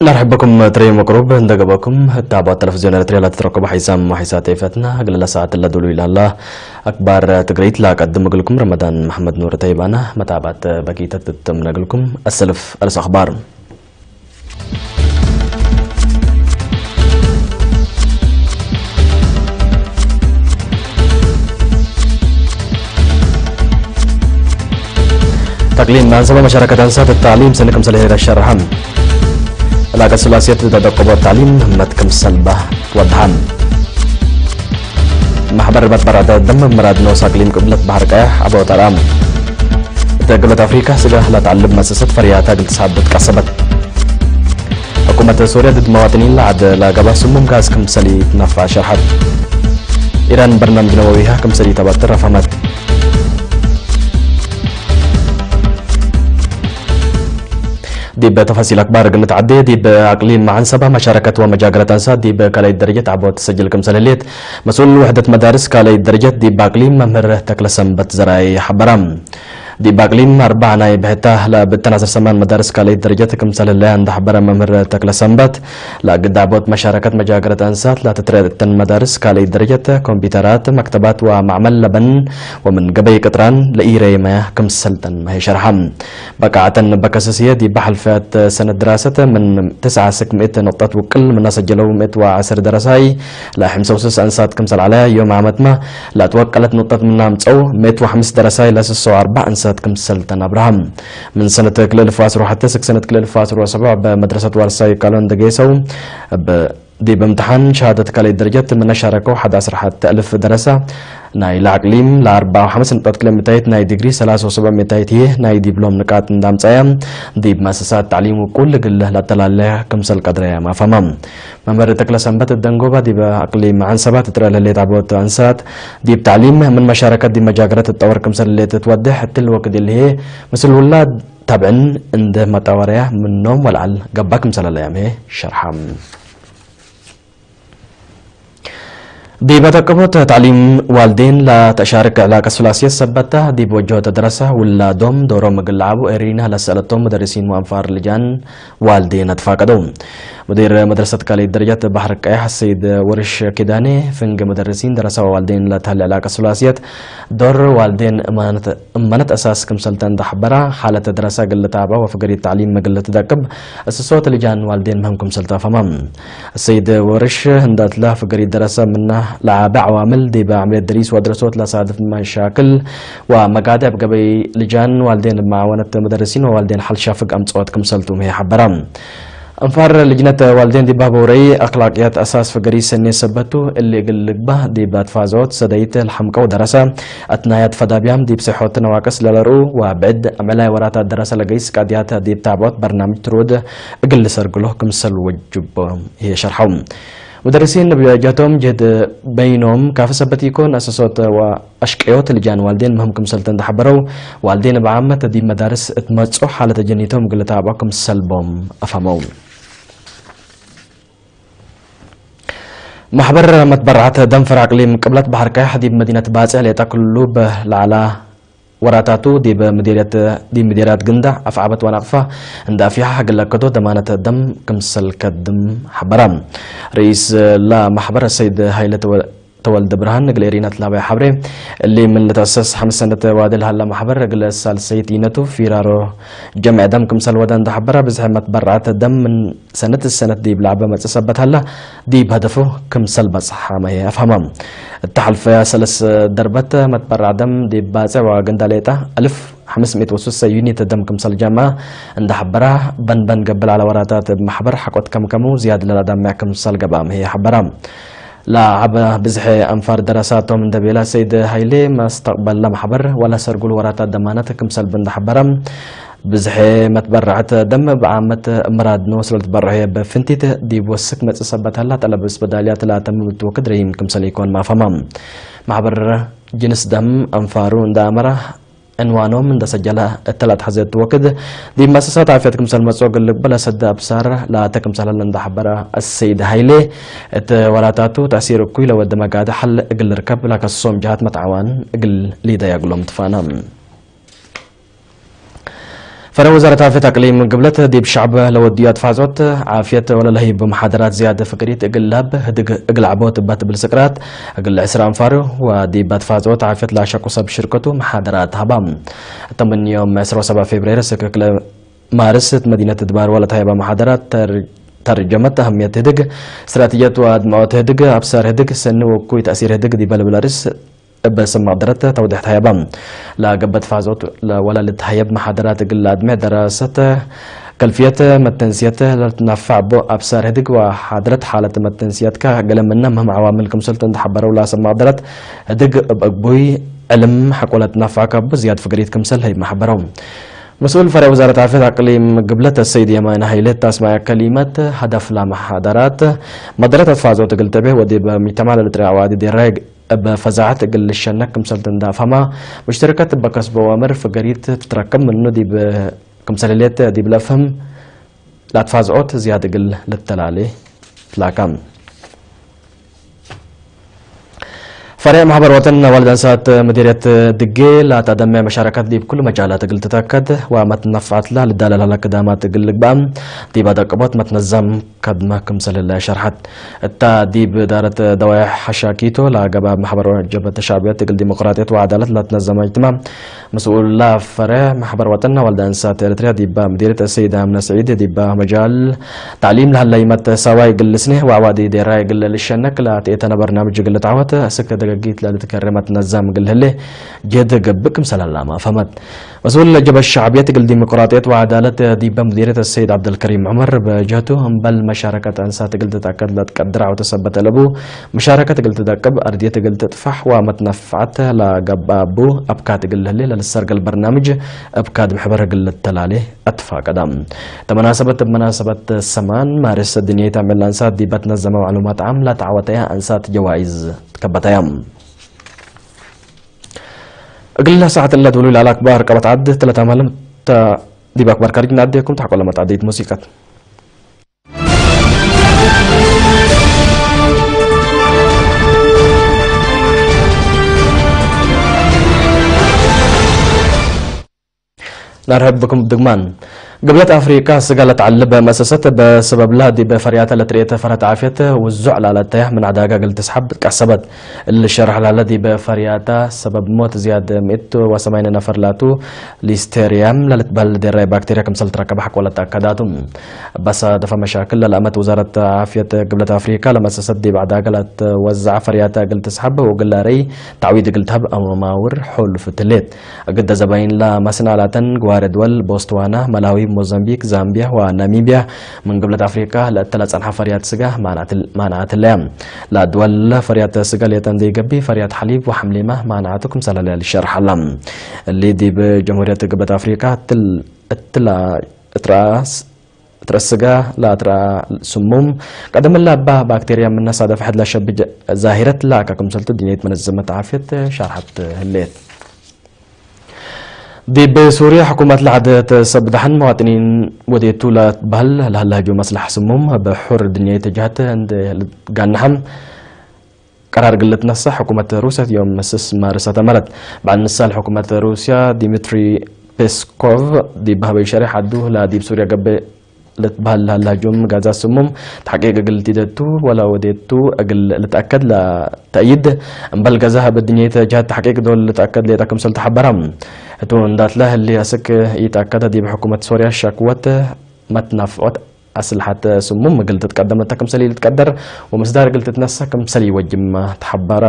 ኣርሕበኩም ትረይ መቅሩብ እንደገበኩም። እታ ባት ተለፍዝዮን ኤርትርያ ላተትረከቡ ሓይሳም ሓይሳ ተይፈትና ግለላ ሰዓት ለዱሉ ኢላላ። ኣክባር ትግሪት ላቀድም እግልኩም ረመዳን መሐመድ ኑር ተይባና መታባት በኪተት ትምነግልኩም። ኣሰልፍ ኣርስ ኣኽባር። ታቅሊም ኣንሰባ መሻረከት ኣንሳት ታሊም ሰነ ከም ሰለሄረ ሸርሐም። ላቀ ስላሴት ተደቆቦ ታሊም ህመት ከም ሰልባ ወድሃም። ማሕበር በት በራደ ደም ምራድ ነው ሳቅሊም ቅብለት ባህር ቀያሕ ኣበው ተራም። እተ ግብለት ኣፍሪካ ስለ ላተዓልብ መሰሰት ፈርያታ ግልትሳብት ቀሰበት። ሕኩመት ሶርያ ድድ መዋጥኒን ለዓድ ላገባ ስሙም ጋዝ ክምሰሊ ትነፋ ሸርሓት። ኢራን በርናምጅ ነወዊሃ ክምሰሊ ተባጥር ኣፋማት። ዲብ ተፋሲል ኣክባር ግምት ዓዴ ዲብ ኣቅሊም መዓንሰባ መሻረከት ወመጃገረት ኣንሳ ዲብ ካልኣይ ደረጀት ዓቦት ተሰጅል ክምሰል ህሌት መስኡል ውሕደት መዳርስ ካልኣይ ደረጀት ዲብ ኣቅሊም መምህር ተክለ ሰንበት ዘርኣይ ሓበራ። ዲብ ኣቅሊም ኣርባዕ ናይ ብሕታ ለብተን ዓሰርተ ሰማን መዳርስ ካልኣይ ደረጀት ክምሰል ህለያ እንዳሕበረ መምህር ተክለ ሰንበት ለግዳ ቦት መሻረከት መጃገረት ኣንሳት ለተትረተን መዳርስ ካልኣይ ደረጀት ኮምፒውተራት መክተባት ወማዕመል ለበን ወምን ገበይ ቅጥራን ለኢረይ መያ ክምሰልተን መሄ ሸርሓ። በቃ عتن بكسسية دي بحلفات سنة دراسة من تسعة سك مئة نقطة وكل من ناس جلو مئة وعشر درساي لا حمسة وسس أنسات كمسل عليها يوم عمتما لا توكلت نقطة من نام تصو مئة وخمس درساي لا سسو أربع أنسات كمسل تن أبراهام. من سنة كل الفاس روح تسك سنة كل الفاس روح سبع بمدرسة وارساي كالون دقيسو ب دي بامتحان شهادة كالي درجة من شاركو حد عشر حتى ألف درسة. ናይ ለኣቅሊም ለኣርባ ሓምስ ንጣት ክለምታይት ናይ ዲግሪ ሰላሳ ወሰባ ሜታይት ይህ ናይ ዲፕሎም ንቃት እንዳምጻያ ዲብ ማሰሳት ታዕሊም ውቁል ግለ ላተላለያ ክምሰል ቀድረያ ማፋማ። መምህር ተክለ ሰንበት ደንጎባ ዲብ ኣቅሊም ዓንሰባት እትረ ለሌት ኣቦት ኣንሳት ዲብ ታዕሊም ምን መሻረከት ዲብ መጃገረት እጠወር ክምሰል ሌት ትወድሕ እትል ወክድ ልሄ ምስል ውላድ ታብዕን እንደ መጣወርያ ምኖም ወልዓል ገባ ክምሰለለያ ምሄ ሸርሓም። ዲበ ተቅቦት ታዕሊም ዋልዴን ላተሻርክ ዕላቀ ስላሴ ሰበታ ዲብ ወጆ ተደረሳ ውላዶም ዶሮም እግል ለዓቡ ኤሪና ለሰአለቶም መደርሲን ወአንፋር ልጃን ዋልዴን ኣትፋቀደው። ሙዲር መድረሰት ካልይ ደረጃት ባሕር ቀያሕ ሰይድ ወርሽ ኪዳኔ ፍንግ መደርሲን ደረሳ ዋልዴን ለተህለ ዕላቀ ስላሴት ዶር ዋልዴን እማነት እመነት ኣሳስ ክምሰልተ እንዳሕበራ ሓለት ደረሳ ግል ተዓባ ወፍገሪ ታዕሊም መግል ትደቅብ እስሶት ልጃን ዋልዴን ምህም ክምሰልተ ኣፈማ። ሰይድ ወርሽ እንዳትላ ፍገሪ ደረሳ ምና ለዓበ ዓዋምል ዲበ ዕምሬት ድሪስ ወድረሶት ለሳድፍ መሻክል ወመጋደ ኣብ ገበይ ልጃን ዋልዴን መዓወነት መደርሲን ወዋልዴን ሓልሻ ፍግ ኣምጽኦት ክምሰልቱ ምህይ ሓበራ። أنفار لجنة والدين دي بابوري أخلاقيات أساس فقري سنة سبتو اللي قل لقبة دي باتفازوت سديت الحمقة ودرسة أثناء فدابيام دي بصحوت نواقص للرؤو وبعد عملاء وراتا درسة لقيس قاديات دي بتابوت برنامج ترود قل سرقلو كمسل وجب هي شرحهم. مدرسين بجاتهم جد بينهم كافة سبت يكون أساسوت و ኣሽቀዮት ልጃን ዋልዴን ምህም ክምሰልተን ዝሓበረው ዋልዴን ብዓመት ዲብ መዳርስ እትመጽኦ ሓለተ ጀኒቶም ግለ ተባብዖ ክምሰልቦም ኣፋመው። ማሕበር መትበርዓት ደንፈር ኣቅሊም ቅብለት ባሕር ቀያሕ ዲብ መዲነት ባጽዕ ሌጣ ክሉ ብላዕላ ወራታቱ ዲብ ምዲርያት ዲብ ምዲርያት ግንዳ ኣፍዓበት ወናቅፋ እንዳ ኣፊሓ ግለ ከዶ ደማነት ደም ክምሰል ከድም ሓበራ። ርኢስ ላ ማሕበር ሰይድ ሃይለ ተወ- ተወልደ ብርሃን እግል ኤሪና ትላባይ ሓብሬ እሊ ምን ልተእሰስ ሓምስ ሰነት ዋድል ሃላ ማሕበር እግል ሳልሰይት ይነቱ ፊራሮ ጀምዕ ደም ክምሰል ወደ እንዳሓበራ ብዝሒ መትበርዓት ደም ምን ሰነት ሰነት ዲብ ላዕበ መጽእ ሰበት ሃላ ዲብ ሀደፉ ክምሰል በጽሓ መሄ ኣፍሃማ። እተሓልፈ ሰለስ ደርበት መትበርዓ ደም ዲብ ባጽዕ ወግንዳሌጣ ኣልፍ ሓምስ ሚእት ወሱሰ ዩኒት ደም ክምሰል ጃማ እንዳሓበራ በንበን ገብል ኣለ ወራታት ማሕበር ሓቆት ከምከሙ ዝያድ ለላዳምያ ክምሰል ገባ መሄ ሓበራ። ለዓበ ብዝሒ ኣንፋር ደረሳቶም እንደ ቤላ ሰይድ ሃይሌ መስተቅበል ለማሕበር ዋላ ሰርጉል ወራታ ደማነት ክምሰል ብንዳሕበረ ብዝሒ መትበርዐት ደም ብዓመት ምራድ ንወስሎ ልትበርዐ በፍንቲት ዲብ ወስክ መጽእ ሰበት ሃላ ጠለብ ስበዳልያ ትላተ ምምት ወክድ ረሂም ክምሰል ይኮን ማፈማ። ማሕበር ጅንስ ደም ኣንፋሩ እንደ ኣመራ ዕንዋኖም እንደ ሰጀለ እተላ ተሐዘ እትወክድ ዲብ መሰሳት ዓፍየት ክምሰል መጽኦ ግልግበ ለሰደ ኣብሳር ለኣተ ክምሰል ህለ እንዳሐበረ እሰይድ ሃይሌ እት ወራታቱ ተእሲር እኩይ ለወደ መጋደ ሐል እግል ርከብ ለከሶም ጀሃት መትዓዋን እግል ሊደያ እግሎም ትፋና። ፈረ ወዛረት ዓፍየት ኣቅሊም ግብለት ዲብ ሻዕብ ለወድዩ ኣትፋዞት ዓፍየት ወለለሂ ብምሓደራት ዝያደ ፍቅሪት እግል ላብ ህድግ እግል ዓቦት እባ ትብል ስቅራት እግል ዕስራ ኣንፋሩ ወዲብ ኣትፋዞት ዓፍየት ላሸቁ ሰብ ሽርከቱ መሓደራት ሃባ። እተምንዮም ዕስራ ወሰባ ፌብሬር ስክክለ ማርስ መዲነት ድባር ወለት ሃይባ መሓደራት ተር-፣ ተርጀመት ኣህምየት ህድግ፣ ስትራቴጂያት ወኣድምዖት ህድግ፣ ኣብሳር ህድግ፣ ሰኒ ወኩይ ተእሲር ህድግ ዲበ ልብል ርእስ እበ ስም መቕደረት ተውድሕት ሃየባ። ለገበት ፋዞት ለወላልት ሃየብ መሓደራት እግል ኣድመ ደረሰት ከልፍየት መተንስየት ለልትናፋዕ ቦ ኣብሳር ህድግ ወሓድረት ሓለት መተንስየትካ ገለምና ምህም ዓዋምል ክምሰልቱ እንተሓበረው ላሰብ መቕደረት ህድግ እብ እግቡይ ዕልም ሓቆለት ናፋዕ ካብ ዝያድ ፍቅሪት ክምሰል ህይብ ማሕበረው። مسؤول فرع وزارة العافية الإقليم قبلة السيد يمان هيلت تسمع كلمة هدف لمحاضرات مدرة فازو تقل تبه ودي بمجتمع للتري عوادي دي رايق بفزاعة تقل الشنك كمسلت اندا فما مشتركة بكسب وامر فقريت تتركم منه دي ب-، كمسلليت دي بلفهم لا تفازعوت زيادة قل للتلالي تلاكم. ፈሪዕ ማሕበር ወጠን ኣዋልድ ኣንሳት ምዲርየት ድጌ ላታ ደመ መሻረከት ዲብ ኩሉ መጃላት እግል ትተከድ ወመትነፍዓትላ ልዳለላላ ክዳማት እግል ልግባእ ዲብ ኣደቅቦት መትነዛም ከድመ ክምሰልለ ሸርሐት። እታ ዲብ ዳረት ደዋያ ሓሻኪቶ ላገባ ማሕበር ወጀበት ሻዕብየት እግል ዲሞክራጥየት ወዓዳለት ላትነዘመ እጅትማ مسؤول فرع محبر وطن والد أنسات إريتريا ديبا مديرية السيدة آمنة سعيد ديبا مجال تعليم لهلا يمت سواي قل سنه وعوادي ديراي قل للشنك لا تيتنا برنامج قل تعوت سك دقيقيت لا تكرمت نظام قل هله جد قبكم سلام فمت. مسؤول الجبهة الشعبية قل ديمقراطية وعدالة ديبا مديرية السيد عبد الكريم عمر بجهته هم بل مشاركة أنسات قل تتأكد لا تقدر أو تثبت لبو مشاركة قل تدقب أردية قل تطفح ومتنفعت لا قبابو أبكات قل هلي للسرق البرنامج أبكات محبر قل التلالي أتفاق دام. تمناسبة بمناسبة السمان مارس الدنيا تعمل أنسات ديبتنا الزمان معلومات عامة تعوتيها أنسات جوائز تكبتيام. እግል ሳዓት እለ ትብሉ ለኣል ኣክባር ቀበት ዓድ ተለታ ማለም ዲብ ኣክባር ካርጅ ንኣዴኩም ተሓቆለ መትዓዲት ሙዚቀት። ናርሕብኩም ድግማን ግብለት ኣፍሪቃ ስጋ ለትዓልብ መእሰሰት በሰበብላ ዲበ ፈርያተ ለትርኤተ ፈረት ዓፍየት ውዙዕ ላለተያ ምን ዕዳጋ እግል ትስሓብ ትቃሰበት። እሊ ሸርሕ ላለ ዲበ ፈርያታ ሰበብ ሞት ዝያድ ሚእት ወሰማይነ ነፈር ላቱ ሊስቴርያም ለልትበህል ደራይ ባክቴርያ ክምሰል ትረከበ ሓቆለት ኣካዳቱ። በሳደፈ መሻክል ለልኣመት ውዛረት ዓፍየት ግብለት ኣፍሪቃ ለመእሰሰት ዲብ ዕዳጋ ለትወዝዓ ፈርያታ እግል ትስሓብ ወግላረይ ታዕዊድ እግል ትሃብ ኣማውር ሑሉፍ ትሌት። ግደ ዘባይን ላ መስና ላተን ግዋረ ድወል ቦስትዋና፣ መላዊ፣ ሞዛምቢክ፣ ዛምቢያ ወናሚቢያ ምን ግብለት ኣፍሪቃ ለእተላ ጸንሓ ፈርያት ስጋ ማናት-፣ ማናት ለያ። ላ ድወል ፈርያት ስጋ ሌጠን ዘይገቢ ፈርያት ሓሊብ ወሐምሌማ ማናቱ ክምሰለለ ልሸርሓላ። እሊ ዲብ ጀምሁርየት ግብለት ኣፍሪቃ ትል-፣ እትላ እትራስ እትረ ስጋ ላትራ ስሙም ቀደም ላባ ባክቴርያ ምነሳ ደፍሐት ለሸብጅ ዛሂረት ላካ ክምሰልቱ ድንየት መነዘመት ዓፍየት ሻርሐት ህሌት። ዲብ ሱርያ ሕኩመት ለዓደት ሰብ ደሓን መዋጥኒን ወዴቱ ለትበህል ለህላ ህጁም መስላሕ ስሙም ብሑር ድንየት ጀህት እንድ ጋንሐም ቀራር ግልት ነሳ ሕኩመት ሩስያ ዮም ምስስ ማርሰ ተመረት። በዓል ንሳል ሕኩመት ሩስያ ዲሚትሪ ፔስኮቭ ዲብ ባህበይ ሸሪሕ ዓዱ ላ ዲብ ሱርያ ገበ ልትበሃል ላላ ጁም ጋዛ ስሙም ተሓቂቅ እግል ቲደቱ ወላ ወዴቱ እግል ልትኣከድ ላ ተእይድ እምበል ጋዛ ሃበ ድንየተ ጃት ተሓቂቅ ዶል ልትኣከድ ሌጣ ክምሰል ተሓበራ። እቱ እንዳትላ ህሊ ኣስክ ይትኣከደ ዲብ ሕኩመት ሶርያ ሻክወት መትናፍዖት ኣስልሓት ስሙም እግል ትትቀደም እተ ክምሰል ይልትቀደር ወምስዳር እግል ትትነሳ ክምሰል ይወጅም ተሓበራ።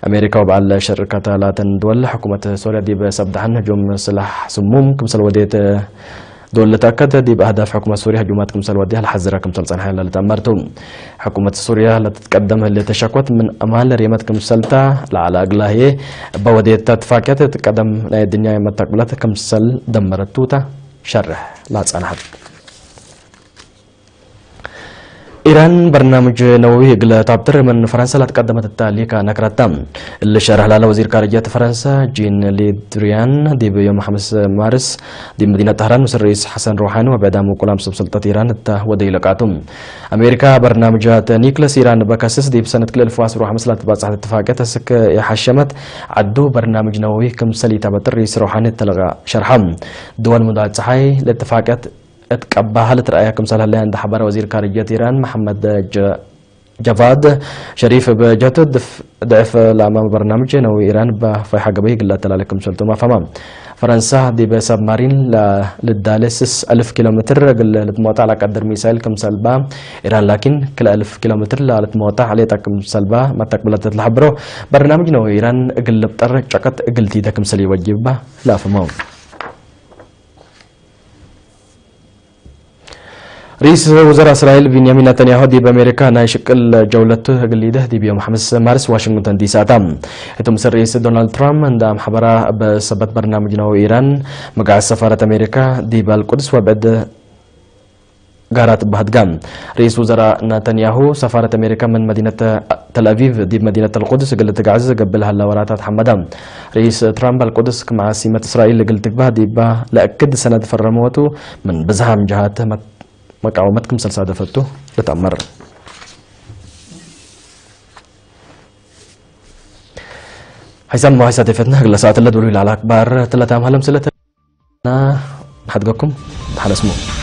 ኣሜሪካ ወበዓል ሸርካታ ላተን ድወል ሕኩመት ሶርያ ዲብ ሰብዳሕን ህጁም ስላሕ ስሙም ክምሰል ወዴት ዶል ልትኣከድ ዲብ ኣህዳፍ ሕኩመት ሶርያ ህጁማት ክምሰል ወዲያ ለሓዝራ ክምሰል ጸንሓ ያላ ልትኣመርቱ። ሕኩመት ሶርያ ለትትቀደም ህሌተ ሸኮት ምን ኣማል ሬመት ክምሰልታ ለዓላ እግላህየ እባ ወዴታ ትፋክያት ትቀደም ናይ ድንያ የመታቅብላት ክምሰል ደመረቱታ ሸርሕ ላጸንሓት። ኢራን በርናምጅ ነወዊ እግለ ታብጥር ምን ፈረንሳ ላትቀደመት ታሊካ ነክረታ። እልሸ ረህላለ ወዚር ካርጀት ፈረንሳ ጂን ሊድሪያን ዲብ ዮም ሓምስ ማርስ ዲብ መዲነት ጠህራን ምስ ርኢስ ሓሰን ሮሓኒ ወብዕዳም ውቁላም ሰብ ስልጠት ኢራን እታ ወደ ይለቃቱ። ኣሜሪካ በርናምጃት ኒክለስ ኢራን በከስስ ዲብ ሰነት ክልል ፍዋስ ሮሓ ምስላት ባጻሕት እትፋቀት እስክ የሓሸመት ዓዱ በርናምጅ ነወዊ ክምሰል ይታበጥር ርኢስ ሮሓኒ ተለቃ ሸርሓ። ድወል ሙዳ ፀሓይ ለትፋቀት እትቀባሃል ትረኣያ ክምሰል ህለያ እንዳ ሓበረ ወዚር ካርጀት ኢራን መሐመድ ጀ-፣ ጀቫድ ሸሪፍ በጀቱ ድፍ-፣ ድዕፍ ላማ በርናምጅ ነዊ ኢራን በፋይሓ ገበይ ግላ ተላለ ክምሰልቱ ማፋማ። ፈረንሳ ዲበ ሰብማሪን ላ-፣ ልዳለ ስስ ኣልፍ ኪሎ ሜትር ግል ልትሞጣ ላቀድር ሚሳይል ክምሰልባ ኢራን ላኪን ክል ኣልፍ ኪሎ ሜትር ላ ልትሞጣ ሌጣ ክምሰልባ መተቅብለት ትልሓብሮ። በርናምጅ ነዊ ኢራን እግል ልብጠር ጨቀት እግልቲ ደ ክምሰል ይወጅባ ላፍመው። ርኢስ ወዘራ እስራኤል ቢንያሚን ናታንያሁ ዲብ ኣሜሪካ ናይ ሽቅል ጀውለቱ እግሊደ ዲብ ዮም ሓምስ ማርስ ዋሽንግተን ዲሲ ኣታ። እቶም ምስ ርኢስ ዶናልድ ትራምፕ እንዳ ኣምሓበራ በሰበት በርናምጅ ናዊ ኢራን መጋዕዝ ሰፋረት ኣሜሪካ ዲብ ኣልቁድስ ወብዕድ ጋራት ባህድጋ። ርኢስ ወዘራ ናታንያሁ ሰፋረት ኣሜሪካ ምን መዲነት ተልኣቪቭ ዲብ መዲነት ኣልቁድስ እግል ትጋዕዝ ገብለ ሃላ ወራታት ሓመዳ። ርኢስ ትራምፕ ኣልቁድስ ክም ዓሲመት እስራኤል እግል ትግባህ ዲባ ለእክድ ሰነድ ፈረመወቱ ምን ብዝሃም ጀሃት መት-፣ መቃወመት ክምሰል ሳደፈቱ ልትኣመር። ሓይሳም መዋይ ሳደፈትና ግለ ሰዓት ለድብሉ ኢላላ ኣክባር ትለታም ሃለም ስለተ ንሓድገኩም ተሓለስሙ።